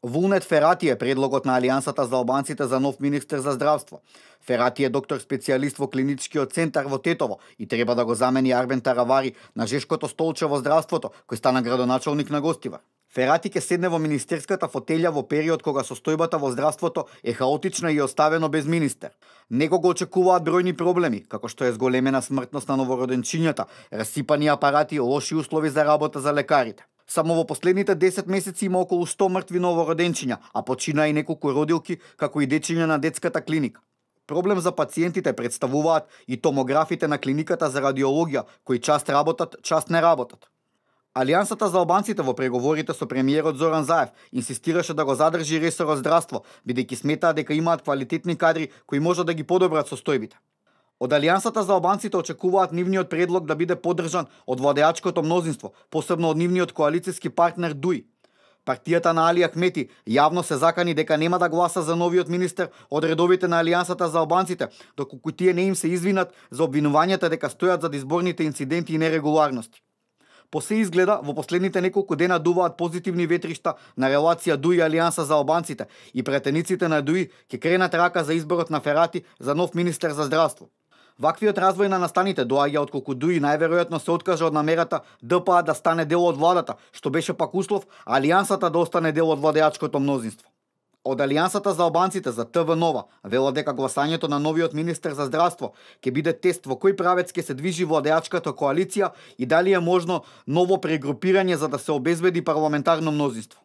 Вулнет Ферати е предлогот на Алијансата за албанците за нов министер за здравство. Ферати е доктор специјалист во клиничкиот центар во Тетово и треба да го замени Арбен Таравари на жешкото столче во здравството, кој стана градоначалник на Гостивар. Ферати ке седне во министерската фотелја во период кога состојбата во здравството е хаотична и оставено без министер. Него го очекуваат бројни проблеми, како што е зголемена смртност на новороденчињата, расипани апарати и лоши услови за работа за лекарите. Само во последните 10 месеци има околу 100 мртви новороденчиња, а почина и неколку родилки, како и дечиња на детската клиника. Проблем за пациентите представуваат и томографите на клиниката за радиологија, кои част работат, част не работат. Алијансата за албанците во преговорите со премиерот Зоран Заев инсистираше да го задржи ресорот здравство, бидејќи сметаа дека имаат квалитетни кадри кои можат да ги подобрат состојбите. Од Алијансата за албанците очекуваат нивниот предлог да биде поддржан од владеачкото мнозинство, посебно од нивниот коалициски партнер ДУИ. Партијата на Али Ахмети јавно се закани дека нема да гласа за новиот министер од редовите на Алијансата за албанците, доколку тие не им се извинат за обвинувањата дека стојат зад изборните инциденти и нерегуларности. По се изгледа, во последните неколку дена дуваат позитивни ветришта на релација ДУИ Алијанса за албанците и претениците на ДУИ ќе кренат рака за изборот на Ферати за нов министер за здравство. Ваквиот развој на настаните доаѓа отколку ДУИ најверојатно се откажа од намерата ДПА да стане дел од владата, што беше пак услов Алијансата да остане дел од владеачкото мнозинство. Од Алијансата за албанците за ТВ Нова велат дека гласањето на новиот министер за здравство ќе биде тест во кој правец ќе се движи владеачката коалиција и дали е можно ново прегрупирање за да се обезбеди парламентарно мнозинство.